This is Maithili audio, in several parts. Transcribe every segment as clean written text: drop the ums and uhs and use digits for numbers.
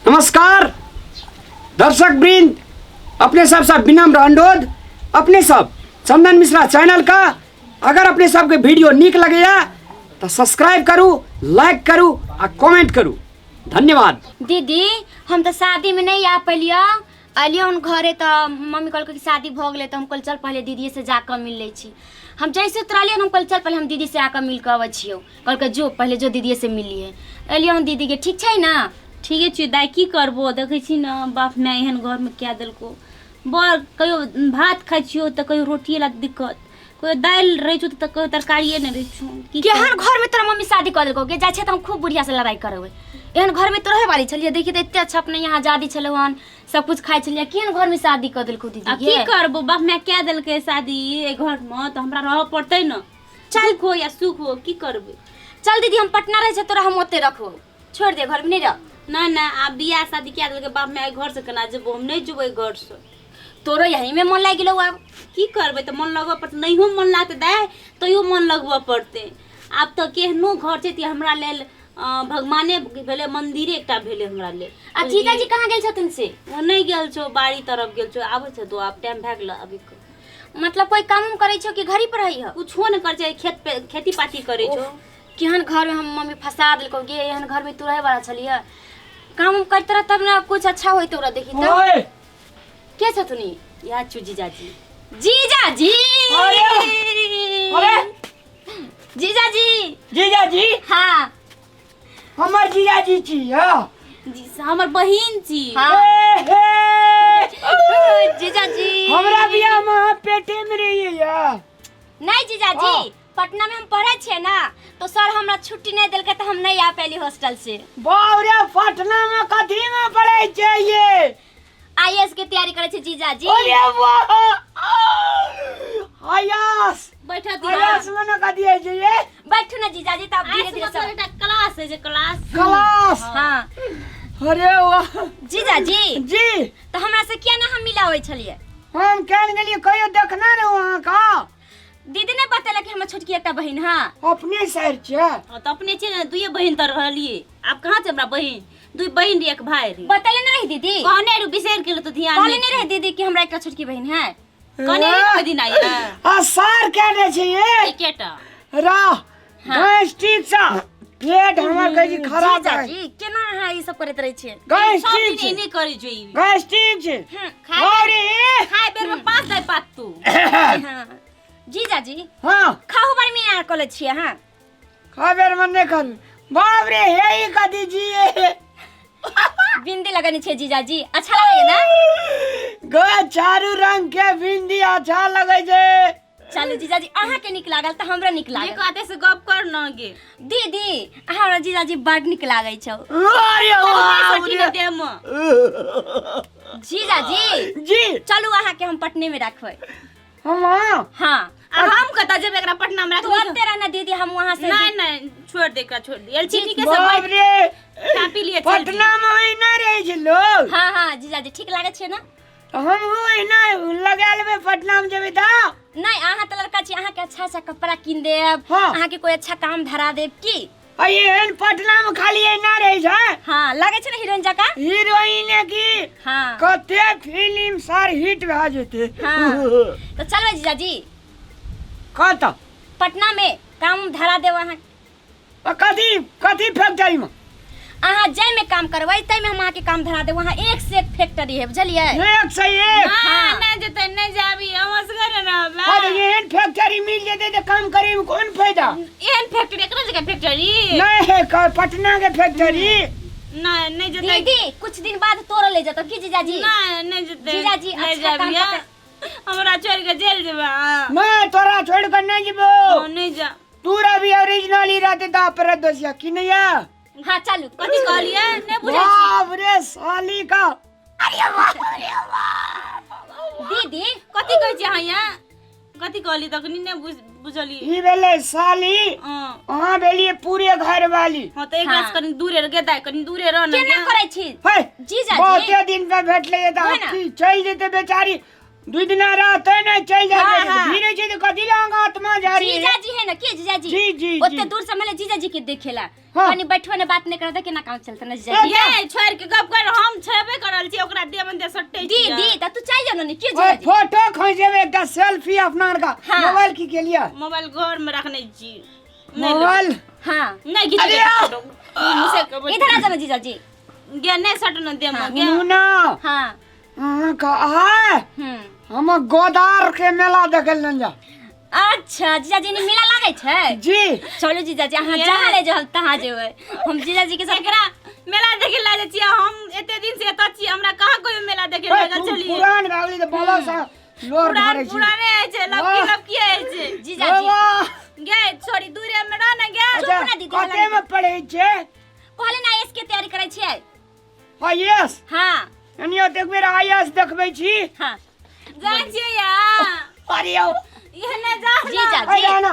नमस्कार दर्शक वृंद, अपने सब सब विनम्र अनुरोध, अपने सब चंदन मिश्रा चैनल का अगर अपने सबके वीडियो नीक लगैया तो सब्सक्राइब करू, लाइक करू आ कमेंट करू। धन्यवाद। दीदी, हम तऽ शादी में नहीं आ पेलियो। अलियो हन घरे तऽ मम्मी कहलकै कि शादी भऽ गेलै, तऽ हम कहलियै चल पहिले दीदीए से जाकऽ मिल लै छी। हम जैसे उतरलियै, हम कहलियै चल पहिले हम दीदी से आकऽ मिल कऽ अबै छियौ। कहलकै जो पहिले जो दीदीए से मिल लिहे। अलियो हन दीदी के, ठीक छै ने? ठीके छै दाइ, की करबो, देखै छी ने बाप माय एहन घरमे कए देलको। बड़ कहियो भात खाइ छियौ तऽ कहियो रोटिए लए दिक्कत, कहियो दालि रहै छौ तऽ कहियो तरकारिए नहि रहै छौ। की केहन घर में तोरा मम्मी शादी कऽ देलकौ के? जाइ छै तऽ हम खूब बुढ़िया से लड़ाई करबै। एहन घर में तो रहे वाली छलियै? देखी तऽ एते अच्छा अपने यहाँ आजादी छलौ हन, सब कुछ खाइ छलियै। केहन घर में शादी कऽ देलकौ दीदी? आ की करबो, बाप माय कए देलकै शादी एहि घरमे तऽ हमरा रहऽ पड़तै ने, दुख हो या सुख हो, की करबै। चल दीदी, हम पटना रहै छै, तोरा हम ओते रखबौ। छोड़ दे, घर में नहीं रह। नहि नहि, आब बियाह शादी कए देलकै बाप माय, घर से केना जेबो? हम नहि जेबो एहि घरसँ। तोरो यही में मन लागि गेलौ आब। की करबै तऽ मन लगबऽ पड़तै। नहियो मन लागतै दाइ तैयो मन लगबऽ पड़तै। आब तऽ केहनो घर छै तऽ हमरा लेल भगवाने भेलै, मन्दिरे एकटा भेलै हमरा लेल। आ जीजाजी कहाँ गेल छथिन से? ओ नहि गेल छौ, बाड़ी तरफ गेल छौ, आबै छौ तो आब टाइम भए गेल अभी। मतलब कोई काम उम करै छौ कि घरी पर रहै हो? कुछो नहि करै छै, खेत पे खेती पाती करै छौ। केहन घर में हम मम्मी फंसा देलकौ गे? एहन घर में तू रहे वाला छलियै? काम उम करते रह तब ने कुछ अच्छा होइत तोरा। देखी तऽ। ओए। के छथुन ई? इएह छौ जीजाजी। जीजाजी। अरे अरे। जीजाजी। जीजाजी। हाँ। हमर जीजाजी छी, हाँ। जी, हमर बहिन छी। हाँ। ए, हे। जीजाजी। हमरा बियाह में अहाँ पेटे में रहिए या? नहीं जीजाजी। हाँ। पटना में हम पढ़े छियै ना, तो सर हमरा छुट्टी नहीं देलकै तऽ हम नहीं आ पैली हॉस्टल से। बाप रे, पटना में कथी में पढ़े छै ये? आईएएस के तैयारी करै छै जीजाजी। अरे वाह, आयास। बैठा दी। आयास में न कथी है छै ये? बैठू ना जीजाजी, तब धीरे धीरे मतलब सब एकटा क्लास है जे क्लास। क्लास। हाँ। अरे वाह। जीजाजी। जी। तऽ हमरा से किया ना हम मिलाबै छलियै? हम केहन गेलियै कहियो देखना ने वहाँ का। दीदी ने बतेलक कि हमर छोटकी एकटा बहिन है। अपने सर छै। हाँ, तऽ अपने छै ने, दुइये बहिन तऽ रहलियै, आब कहाँ छै हमरा बहिन? दुइ बहिन रही, एक भाई रही। बतेले नहीं रही दीदी? कहने रही, बिसरि गेल तो ध्यान कहले नहीं। नहीं रही दीदी कि हमरा एकटा छोटकी बहिन है? कहने रही ओहि दिन आइ। आ सार केने छै ये? एकेटा। राह गैस्ट्रिक सा पेट हमर कहै छी खराब है। जीजाजी, केना अहाँ ई सब करैत रहै छियै? सब गैस्ट्रिक दिन छै। एहने करै छै ई। गैस्ट्रिक छै। खाय अरे खाय बेर में पास दे पात तू। हाँ। जीजाजी। हाँ। खाहु बार में अहाँ कॉलेज छियै? हाँ। खबर में नहीं कर। बाप रे, हे ही कथी जी? बिंदी लगने छियै जीजाजी, अच्छा लगैया ना? गो चारू रंग के बिंदी अच्छा लगे छै। चलू जीजाजी, अहाँ के नीक लागल तऽ हमरो नीक लागल। नीक आते से गप कर न गे। दीदी, हमरा जीजाजी बड नीक लागै छौ। अरे बाप सठी रे। न देह में। जीजाजी। जी। चलू, अहाँ के हम पटने में रखबै। हम? हाँ। हाँ। आ हम कतऽ जेबै एकरा पटना में तू रखबै? ओते रहना दीदी, हम वहाँ से। नहीं नहीं, छोड़ दे एकरा, छोड़ दे। एलसीडी के सब बाप बैठ रे। खा पी लिए चल दी। पटना में ओहिना रहै छै लोग। हाँ हाँ जीजाजी, ठीक लागै छै ना? हम ओहिना लगा लेबै पटना में जेबै तऽ। नहीं, अहाँ तऽ लड़का छी, अहाँ के अच्छा अच्छा कपड़ा कीन देब। हाँ। अहाँ के कोई अच्छा काम धरा देब की। आ एहन पटना में खाली एना रहै छै। हाँ, लागै छै ने हीरोइन जकाँ? हीरोइन की। हाँ। कते फिल्म सर हिट भए जेतै। हाँ। तऽ चलबै जीजाजी? कतऽ? पटना में काम धरा देब अहाँ। आ कथी कथी फैक्ट्री में? अहाँ जाहि में काम करबै ताहि में हम अहाँके काम धरा देब। वहाँ एक से एक फैक्ट्री है, बुझलियै? एक से एक। हाँ। हाँ, नहीं जेतै, नहीं जाबी, हम असगर रहबै। हाँ, तऽ एहन फैक्ट्री मिल जेतै तऽ काम करे में कोन फायदा? एहन फैक्ट्री, एकरा जगह फैक्ट्री नहीं है पटना के फैक्ट्री। नहीं, नहीं जेतै। दीदी, कुछ दिन बाद तोरो ले जेतौ की जीजाजी? नहीं, नहीं जेतै। जीजाजी, नहीं अच्छा काम जाबी। हमरा छोड़ के जेल जेबा? मैं तोरा छोड़ कर नहीं जेबो। हाँ, नहीं जा। तूरा भी ओरिजिनल ही रहते ता पर दोसिया की नहीं है। हाँ, चलू। कथी कहलियै? नहीं बुझै छी। बाप रे, साली का। दीदी। कथी कहै छी अहाँ यहाँ? कथी कहली तखनी नहि बुझलियै। ई भेलै साली। हाँ। अहाँ भेलियै पूरे घर वाली। हाँ, तऽ एक हाँ। कनी दूरे रह गेदाय, कनी दूरे रह ने। केना करै छी? हे। जीजाजी। बहुते दिन पे भेटलै तऽ होय ना? की चलि जेतै बेचारी, दू दिना रहतै ने चलि हाँ, जाय। हाँ। भीड़ छै तऽ कथी लए अहाँके आत्मा जारी है? जीजाजी है ना के जीजाजी? जी, जी, ओते जी। दूर से मिले जीजाजी के देखेला। हाँ। कनी बैठो ने, बात नहीं करत, केना काम चलते ना जीजाजी? ये छोड़ के गप कर। छियै। दीदी त तू चल जाओ ने के ओए जीजाजी फोटो खींचेबे एकटा सेल्फी अपना आर का। हाँ। मोबाइल की केलिए? मोबाइल घर में रखने छी। नहीं लेबै। मोबाइल हां नहीं घिचबै अरे आ! फोटो। मुँह से कहबै। इधर आ जाओ ना जीजाजी। गे नहीं सटो न देम गे। सुनू ना। हां अहाँ का आय हम्म हम गोदार के मेला देखे ले जा। अच्छा जीजाजी ने मेला लागै छै? जी। चलू जीजाजी अहाँ ये। जहाँ ले जाओ हम तहाँ जेबै। हम जीजाजी के साथ एकरा मेला देखे ला जाइ छियै हम, एते दिन से एतऽ छियै, हमरा कहाँ कोई मेला देखे ओए, लऽ गेल तू छलियै। पुरान भए गेली तऽ बाबा साहब लोर पुरान ढारै छी। पुराने होइ छै, लपकी वाह। लपकी होइ छै। जीजाजी बाबा। गे छोरी दूरे में रह न गे। अच्छा, ना दीदी, कते में पढ़ै छै? कहले ना आईएएस के तैयारी करै छियै। आईएएस? हां। एनियो तऽ एक बेर आईएएस देखबै छी। हां जाइ छियै या। अरे यौ। एहने जा ना। जीजाजी। अरे आना।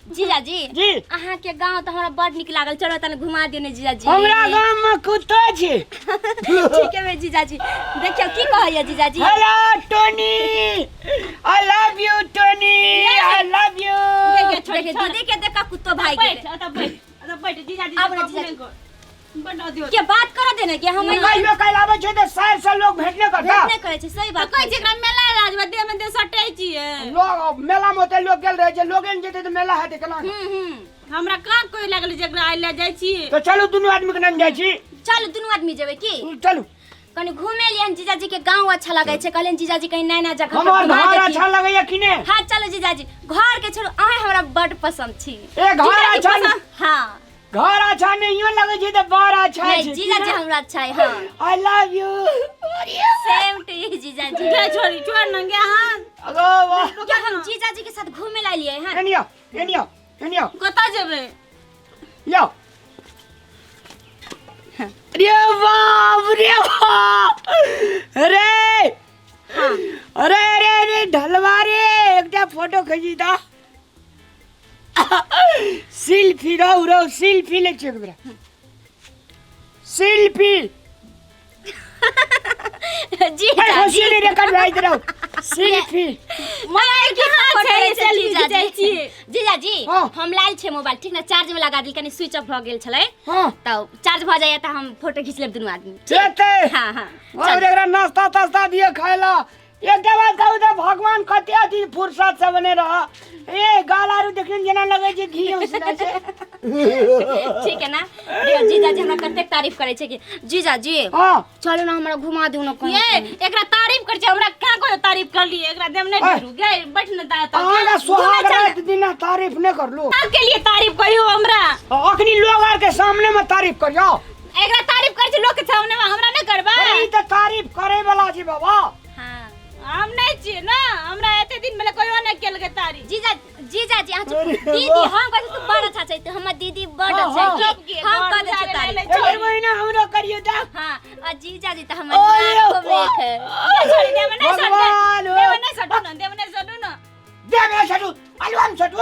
जीजाजी जी। अहाँ के गांव तऽ हमरा बड नीक लागल, चलो तने घुमा दियौ ने जीजाजी। हमरा गाम में कुत्ता छै। ठीक है जीजाजी, देखियौ की कहैया जीजाजी। Hello Tony, I love you Tony, I love you. गे, छोरी, देखियौ छोड़। दीदी के देखा कुत्तो भाई बैठ के अतऽ बैठ, अतऽ बैठ जीजाजी। आब ना से जीजाजी। गप नहि कर। बड अथी के बात कर दे ना कि हम कहियो काल्हि आबै छै तऽ शहर से लोग भेट नहि करता। भेट नहि करै छै, सही बात कहै छै एकरा मेला लाजबा देह में देह सटै छियै। लोग मेला में ओते लोग गेल रहै छै, लोगे ने जेतै तऽ मेला हेतै केना? हम्म हम्म हमरा कहाँ कोई लागल जेकरा आइ लए जाइ छी। तऽ चलू दुनू आदमी के नेने जाइ छी। चलू दुनू आदमी जेबै की? चलू। कनी घूमे लियन जीजाजी के गांव अच्छा लगै छै, कहलियन जीजाजी कहीं नया नया जगह पर हमर घुमा घर देथिन। अच्छा लगैया कि ने? हाँ चलो जीजाजी, घर के छोड़ू अहें हमरा बड पसंद छी। ए घर जीजाजी अच्छा पसंद? हाँ। घर अच्छा नहियो लगै छै तऽ बड़ अच्छा नहीं छै। जीजाजी हमरा अच्छा है। हाँ। I love you. Same to you जीजाजी। गे छोरी छोड़ न गे। हाँ अगो वाह। क्या हम जीजाजी के साथ घूमे ला लिए हैं? एनियो एनियो एनियो। कतऽ जेबै? यो। अरे बाप रे बाप, अरे अरे अरे अरे ढलवा रे, एकटा फोटो खींची दा। सेल्फी रौ रौ सेल्फी ले छियै एक बेर। सेल्फी। जीजाजी। हंसी नहीं रिकॉर्ड भाई इधर सेल्फी। मोबाइल के कहाँ फोटो छै लै छै सेल्फी जीजाजी। खिचै छी? जीजाजी हाँ। हम लायल छै मोबाइल, ठीक ना? चार्ज में लगा देल, कनी स्विच ऑफ भऽ गेल छलै। हाँ। तऽ चार्ज भऽ जाइए तऽ हम फोटो खींच लेब दुनू आदमी। जेतै। हाँ हाँ और एकरा नाश्ता तास्ता दिए खाय ला। एकटा बात कहू तऽ भगवान कते अथी फुर्सत से बने रह। ए गाल आरू देखियौ जेना लगै छै घी उसनै छै। ठीक है ना? देखियौ जीजाजी हमरा कतेक तारीफ करै छै कि जीजाजी हाँ। चलू ना हमरा घुमा दियौ ना कहीं। ये एकरा तारीफ कर छै, हमरा कहाँ कोई तारीफ करलिए? एकरा देम नहीं आय। करू गे, बैठ न दा त। अहाँके सोहाग रात दिना तारीफ नहि करलू। के लिए तारीफ कहियो हमरा? अखनी लोग आर के सामने में तारीफ करियो। एकरा तारीफ कर छै लोग के सामने में, हमरा नहीं करबा? अरे ई तऽ तारीफ करे वाला छै बाबा। हाँ। हम नहीं छियै ना, हमरा एते दिन भेलै कहियो नहीं केलकै तारीफ। जीजा जीजाजी अहाँ चुप। अरे दीदी वाह। हम कहै छी तू बड़ अच्छा छै, तऽ हमर दीदी बड़ हाँ, अच्छा हाँ। छै कि हम घर कह दै छियै उजाड़े तारीफ। लै एक महीना हमरो करियो दा। हाँ आ जीजाजी तऽ हमर अरे लाखों में वाह। एक है। गे छोरी देम नहीं सटू, भगवान हो। देम नहीं सटू ना, देम नहीं सटू ना। दे में सटू, अलुआ में सटू।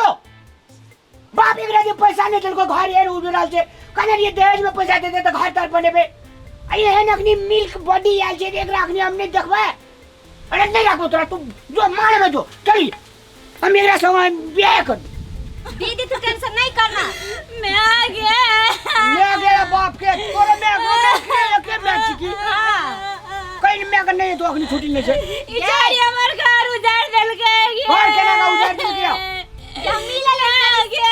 बाप एकरा जे पैसा नहि देलको घर एर उड़ल छै, कहने रहियै दहेज में पैसा दे दे तऽ घर तर बनेबै। आ एहन अखनी मिल्क बॉडी आयल छै जे एकरा अखनी हम नहि देखबै। अरे नहीं राखबो तोरा, तू जो मारे में जो चली हम एकरा संग बियाह कर। दीदी तू टेंशन नहीं करना। मैं आ गया। मैं गया बाप के तोरे मैं मैं के के मैं छिकी हाँ। कहीं मैं के नहीं तो अखनी छुट्टी नहीं छै। ई छोरी हमर घर उजाड़ देलकै। घर केना के उजाड़ देलकै? हम मिलल आ गे।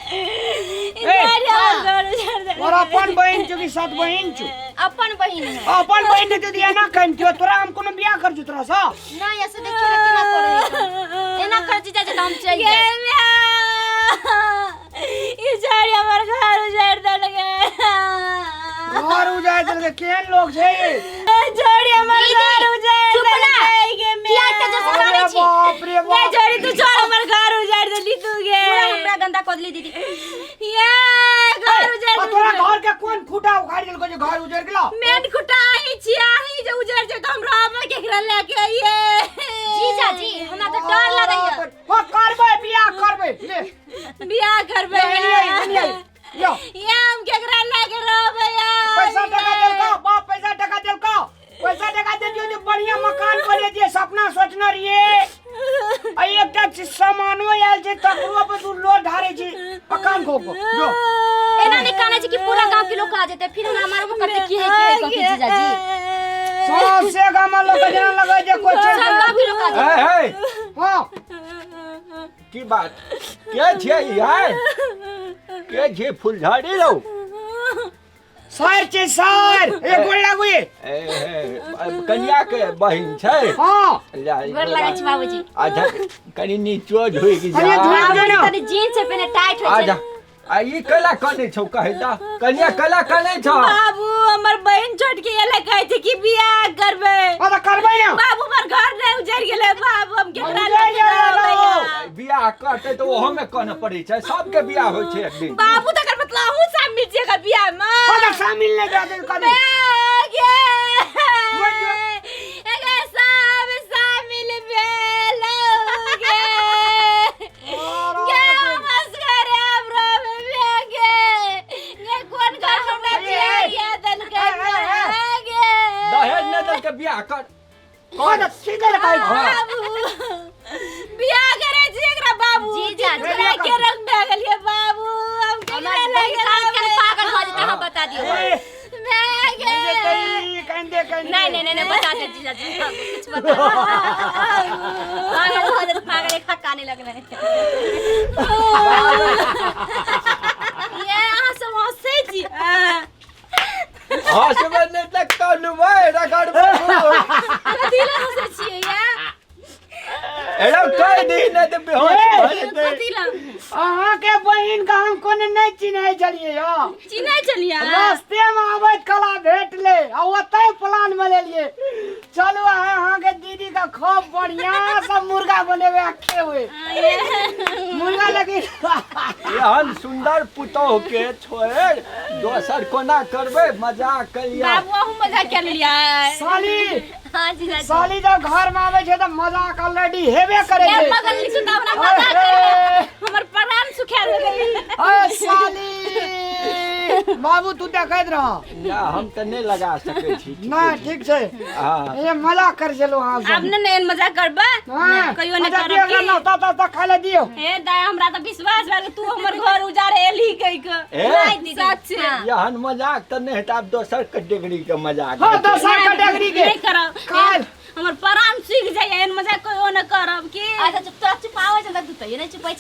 ई छोरी हमर घर उजाड़ देलकै। और अपन बहिन छौ कि सात बहिन छौ? अपन बहिन है। अपन बहिन ने यदि एना कहतियो तोरा हम कोनो बियाह कर छु तोरा सँ। नहीं ऐसे देखियो ना केना करे एना कर जीजाजी तऽ हम चलि गे जायब। म्या। ई छोरी हमर घर उजाड़ देलकै। घर उजाड़ देलकै, केहन लोग छै? छोरी हमर दीदी, घर उजाड़ चुप ना। देलकै गे म्या। किया एते जोर से अरे कानै छी? बाप रे गे बाप। छोरी तू छोड़ हमर घर उजाड़ देली तू गे। पूरा हमरा गंदा कऽ देली दीदी। ये घर उजाड़ आ तोरा घर के कोन खूटा उखाड़ि देलको जे घर उजड़ गेलो? मेन खुटा आही छी, आही जे उजड़ जे तऽ हम रहबै केकरा लए के ये। जीजाजी हमरा तऽ डर लगैया। हो करबै बियाह करबै ले। बियाह करबै। Any I, any I. यो। ये हम केकरा लए के रहबै यार? पैसा टका देलको बाप, पैसा टका देलको, पैसा टका दे दियो जे बढ़िया मकान बने दिए सपना सोचने रहिए। आ एकटा चीज सामानो आयल छै तकरो पर तू लोड ढारे छी। आ कान खोल को जो एना नहीं कानै छै कि पूरा गांव के लोग आ जेतै, फिर हमरा मारबो करतै की है की है कह के जीजाजी। सौंसे गाम में लोग के जेना लगै जे कोइ चलि सब गेलै। बाबू लोग आ हे हे हँ की बात के छियै यार के छियै फुलझड़ी रौ सर छी सर ए गोर लागू ये ए, हे, कनिया के बहिन छै हँ ले, गोर लागै छी बाबूजी अच्छा कनि नीचो झुकि जा कनि झुकि बाबूजी ना। तनी जीन्स पहिने टाइट होइ अच्छा छै आ ई कैला कनै छौ कहै तऽ कनिया कैला कनै छौ बाबू हमर बहन छोटकी एले कहै छै कि बियाह करबै हँ तऽ करबै ने बाबू हमर घर नहि उजड़ गेलै बाबू हम केकरा उजड़ि लग गेलै रहबै बाबू। बियाह करतै तऽ ओहोमे कनऽ पड़ै छै सबके बियाह होइ छै एक दिन बाबू तकर मतलब अहूँ शामिल छियै एकर बियाह मे हँ तऽ शामिल नहि दऽ देल कनी गे एकर सब शामिल भेल गे गे हम असगरे आब रहबै गे गे कोन घर हमरा बियाह देलकै गे दहेज नहि देलकै बियाह कर हँ तऽ सीधे कहै छी बाबू बियाह करे छी एकरा बाबू जीजा जी। जीजा के रंग भए गेलियै बाबू हम केकरा हमर लग बहिन कान के पागल भऽ जेतै अहाँ बता दियौ ए, भए जे गेल कही, कहिन्दे, कहिन्दे। नहीं नहीं नहीं नहीं बता दे जीजा जी कुछ बता पागल हो जाते पागल एक काने लग रहे ये अहाँ सब हंसै छी हँसबै नहि तऽ कनबै रगड़बै कथी लए हंसै छियै ये एना कहि दही नहि तऽ बेहोश भऽ जेतै कथी लए अहाँके बहिन के हम कोनो नहि चिन्है छलियै यौ चिन्है छलियै रास्ते में आबैत कला भेटले आ ओतै प्लान बनेलियै चलू आइ अहाँके दीदी के खूब बढ़िया से मुर्गा बनेबै आ खेबै मुर्गा लेकिन एहन सुन्दर पुतोह के छोड़ि दोसर कोना करबै मजाक कलियै बाबू अहूँ मजाक कए लेलियै साली हाँ जीजा जी साली जब घर में आबै छै तऽ मजाक ऑलरेडी हेबे करै ए, छै बगल लिखू तऽ हमरा मजाक अरे, हमर प्राण सुखा देलै अरे साली बाबू तू देखैत रह ना हम तऽ नहि लगा सकै छी ना ठीक छै हँ ये मजाक कर छलहुँ अहाँ आब सब ने ने एहन मजाक करबै हाँ, कहियो ने अच्छा, करब दियौ की? नाश्ता तास्ता खाय लए दियौ हे दाय हमरा तऽ विश्वास भए गेल तू हमर घर उजारे एलही कहि के ए नहीं दीदी सच हाँ। एहन मजाक तऽ नहि हेतै आब दोसर कैटेगरी के मजाक हाँ हेतै। दोसर कैटेगरी के नहि करब काल्हि हमर प्राण सूखि जाइए एहन मजाक कहियो ने करब की अच्छा चुप तोरा चुपाबै छै तू तो ये नहीं चुपै छलै।